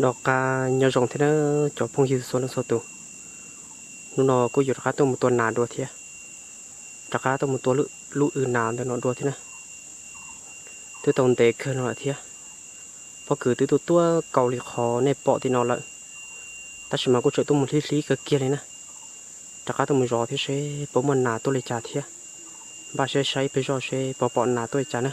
Noj qab nyob zoo thiab na cov phooj ywg txhua leej txhua tus. Hnub no kuj yuav rov qab tuaj mus tua nas dua thiab, rov qab tuaj mus tua lub w nas ntawm no dua thiab na. Twb tau ntev kawg no lawm thiab, pob kws twb tuaj tuaj kaus li qhov nej pom tim no lawm, tab sis mas kuj tseem tuaj mus hlib hlib kawg kiag li na. Rov qab tuaj mus zov thiab seb puas muaj nas tuaj li cas thiab, npaj siab saib peb zoj seb puas pom nas tuaj li cas na.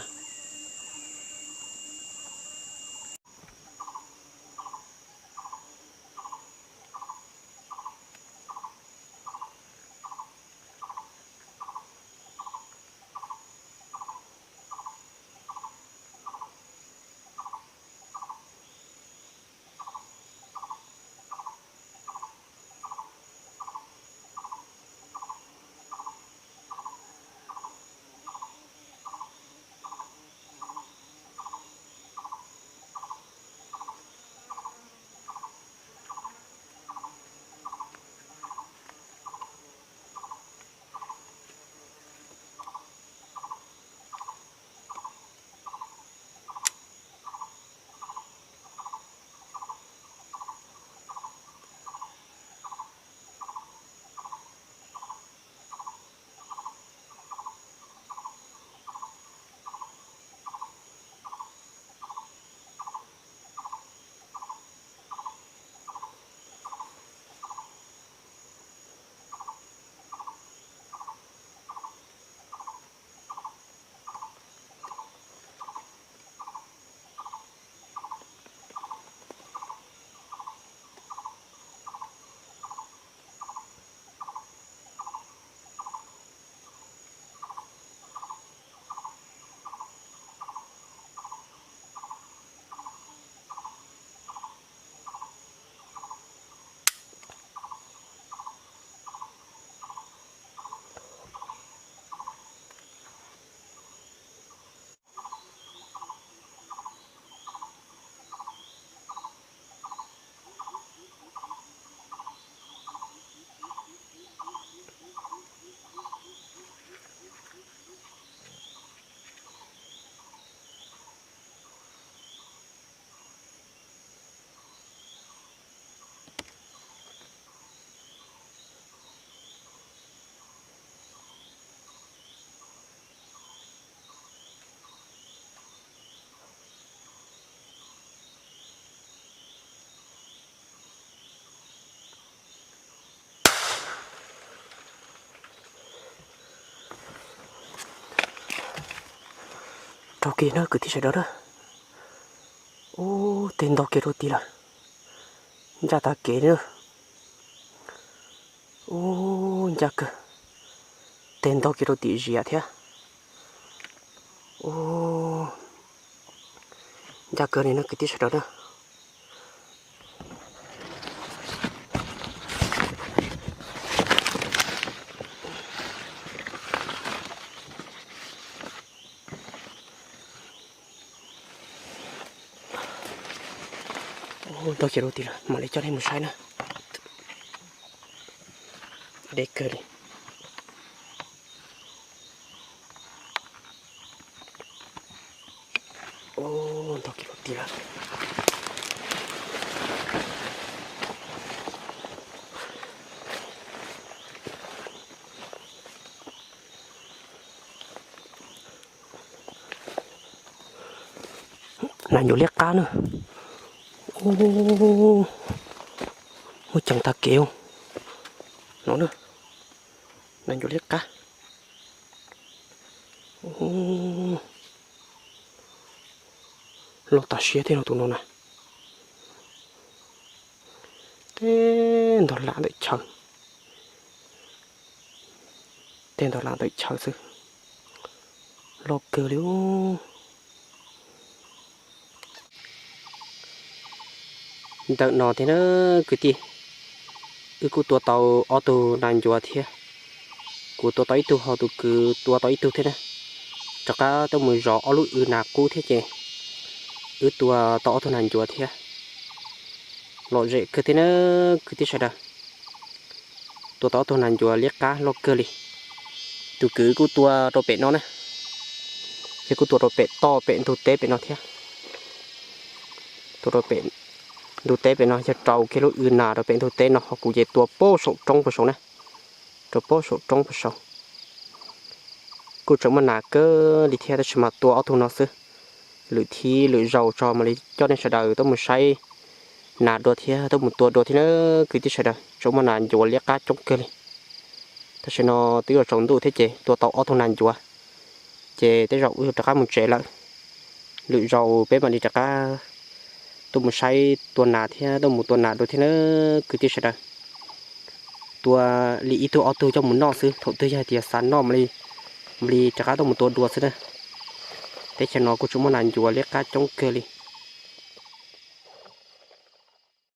Raug kiag na kwv tij sawv daws na. Ub, teg ntog kiag rau tid lawm. Ncaj tag kev li na. Ub, ncaj kawg. Teg ntog kiag rau tim zias thiab. Ub, ncaj kawg li na kwv tij sawv daws na. Ntog kiag rau tid lawm, mam li coj nej mus saib na. Deb kawg li. Ntog kiag rau tid lawm. Nas ncuav liab qab na. Ub, muaj ceem tag kev no na. Nas ncuav liab qab. Loj tas siab thiab no tus no na. Teg ntog lam ntawm chaw. Teg ntog lam ntawm chaw xwb. Loj kawg li. Ntawm no thiab na kwv tij, wb kuj tua tau ob tug nas ncuav thiab. Kuv tua tau ib tug ho tus kwv tua tau ib tug thiab na. Rov qab tuaj mus zov ob lub w nas qub thiab ces wb tua tau ob tug nas ncuav thiab. Lom zem kawg thiab na kwv tij sawv daws. Tua tau ob tug nas ncuav liab qab loj kawg li. Tus kwv kuj tua rau pem no na, ces kuj tua rau pem toj pem ntug teb pem no thiab. Tua rau pem Ntug teb pem no yog rau kiag lub w nas rau pem ntug teb no, ho kuv ces tua pab saum roob puag saud na, rau pab saum roob puag saud. Kuj tseem muaj nas kawg li thiab tab sis mas tua ob tug no xwb. Lwm thib lwm zaus tso mam li coj nej sawv daws tuaj mus saib nas dua thiab tuaj mus tua dua thiab na kwv tij sawv daws. Tseem muaj nas ncuav liab qab coob kawg li. Tam sim no twb yuav tsaus ntuj thiab ces tua tau ob tug nas ncuav, ces tej zaum wb yuav rov qab mus tsev lawm. Lwm zaus peb mam li rov qab tuaj mus saib tua nas thiab tuaj mus tua nas dua thiab na kwv tij sawv daws. Tua li ib tug ob tug coj mus noj xwb, thaum twg yog hais tias xav noj mam li, mam li rov qab tuaj mus tua dua xwb na. Teb chaws no kuj tseem muaj nas ncuav liab qab coob kawg li.